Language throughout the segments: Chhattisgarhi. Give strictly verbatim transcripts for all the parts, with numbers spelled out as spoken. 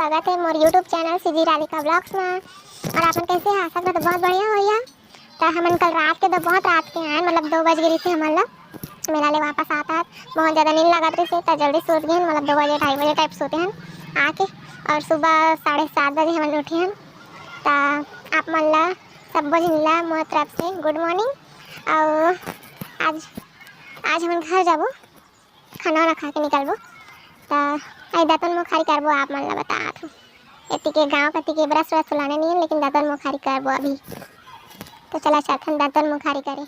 स्वागत हे मोर YouTube channel CG Radhika vlogs में। और आपन कैसे हे? आशा करत बहुत बढ़िया होइहा। त हमन कल रात के, तो बहुत रात के आएन, मतलब दो बज गे रहिसे हमन ला मेला ले वापस आत आत। बहुत ज़्यादा नींद लागत रहिसे, त जल्दी सूत गेन, मतलब दो बजे, ढाई बजे टाइप सूते हन आके। और सुबह साढ़े सात बजे हमन उठे हन। त आप मन ला, सब्बो झिन ला मोर तरफ से गुड मॉर्निंग। और आज, आज हमन घर जाबो, खाना वाना खा के निकलबो। त आई दतवन मुखारी करबो, आप मन ला बतात हूँ। एती के गाँव कती के ब्रश व्रश फुलाने नहीं है, लेकिन दतवन मुखारी करबो अभी। तो चला चलथन दतवन मुखारी करे।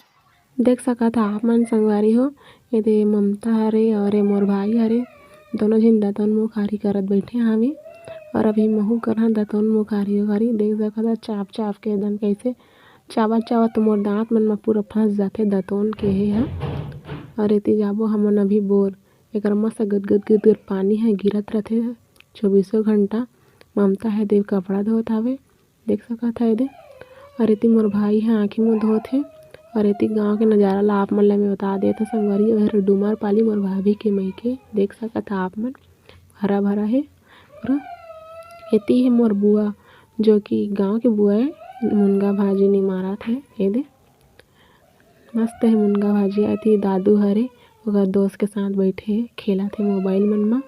देख सकत हा आप मन संगवारी हो, एदे ममता हरे और ए मोर भाई हरे, दोनों झिन दतवन मुखारी करत बैठे हावे। और अभी महू करहा दतवन मुखारी उखारी। देख सकत हा चाप चाप के एकदम कैसे चावत चावत तो मोर दांत मन म पूरा फंस जाथे दतवन के हे ह। और एती जाबो हमन अभी बोर, एकर मस्त गदगद गदगद पानी ह गिरत रथे चौबीसों घंटा। ममता ह देव कपड़ा धोत हावे, देख सकत ह एदे। और एती मोर भाई ह आँखी मुँह धोत हे। और एती गाँव के नजारा ला आप मन ला मैं बता देत हूँ संगवारी, ओहर डूमर पाली मोर भाभी के मइके, देख सकत ह आप मन, हरा भरा हे पूरा। एती हे मोर बुआ, जो कि गाँव के बुआ हे, मुनगा भाजी निमारत हे। एदे मस्त हे मुनगा भाजी। एती दादू हरे, ओकर दोस्त के साथ बैठे हे, खेलत हे मोबाइल मन म।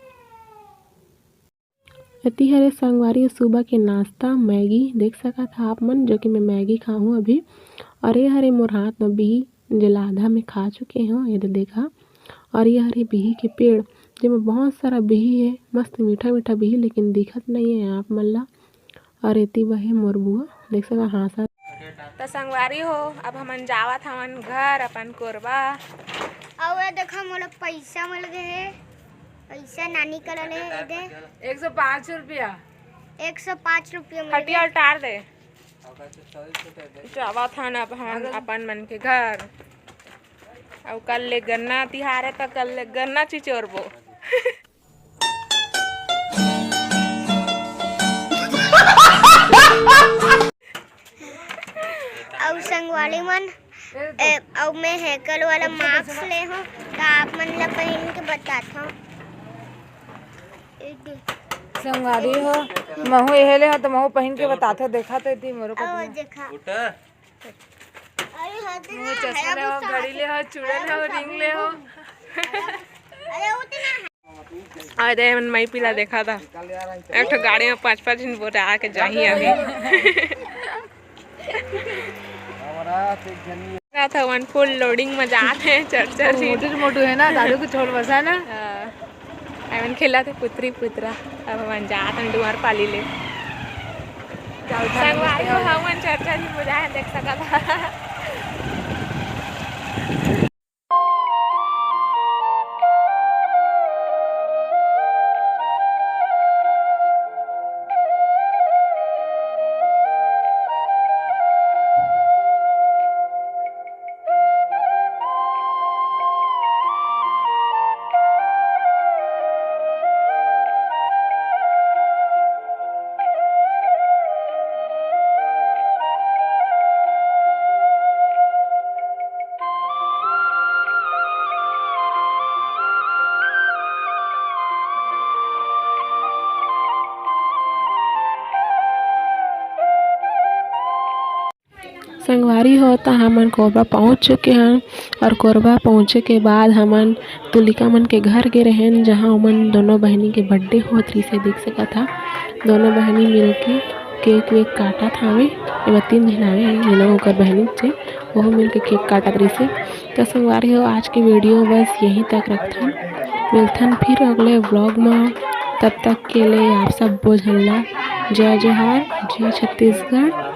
एती हरे संगवारी सुबह के नाश्ता मैगी, देख सकत हा आप मन, जो कि मैं मैगी खाहूँ अभी। और ये हरे मोर हाथ म बिही, जेला आधा मैं खा चुके हूँ, ये दे देखा। और ये हरे बिही के पेड़, जेमा बहुत सारा बिही है, मस्त मीठा मीठा बिही, लेकिन दिखत नहीं है आप मन ला। और एती बहे मोर बुआ, देख सका हाँसत। त संगवारी हो, अब हमन जावत हवन घर अपन कोरबा। अउ ये देखा मोला पैसा मिल गए है, पैसा नानी करा ले दे। एक सौ पाँच रुपया। एक सौ पाँच रुपया मिल गए। हटिया उतार दे। जावत हन अब हमन अपन मन के घर। अउ कल ले गन्ना तिहार है, त कल ले गन्ना चिचोरबो। अउ संगवारी मन, ए, अउ मैं हैकल वाला मास्क ले हूँ, त आप मन ला पहन के बताता हूँ। ए दे। संगवारी हो, महू एहे ले हो, त महू पहन के बताथो, देखा तो दी मोरो को अउ भी। देखा। अरे हाँ, तो मुँह ना, चश्मा है ले हो, वो घड़ी ले हो, चूड़ा ले हो, रिंग ले हो। अरे वो तो ना है। आ दे, मन माई पीला देखा था। एक ठो गाड़ी में पाँच पाँच झन बोरा आके जाही अभी। का था, वन फुल लोडिंग में जात है, चढ़ चढ़ के। मोटू मोटू है ना, दादू के छोड़ बसा ना। हाँ। एमन खेलत हे पुतरी पुतरा। अब हमन जात हन डुमर पाली ले। संगवारी हो, हमन चर्चा जी बुझाए देख सकत हा। संगवारी हो, त हमन कोरबा पहुँच चुके हन और कोरबा पहुँचे के बाद हमन तुलिका मन के घर गे रहेन, जहाँ ओमन दोनों बहिनी के बर्थडे होत रहिसे, देख सकत हा। दोनों बहिनी मिलके केक वेक काटत हावे। एमा तीन झन हावे, ये लोग ओकर बहिनी चे, ओहो मिलके केक काटत रहिसे। त संगवारी हो, आज के वीडियो बस यहीं तक रखथन, मिलथन फिर अगले व्लॉग म। तब तक के लिए आप सब झन ला जय जोहार, जय छत्तीसगढ़।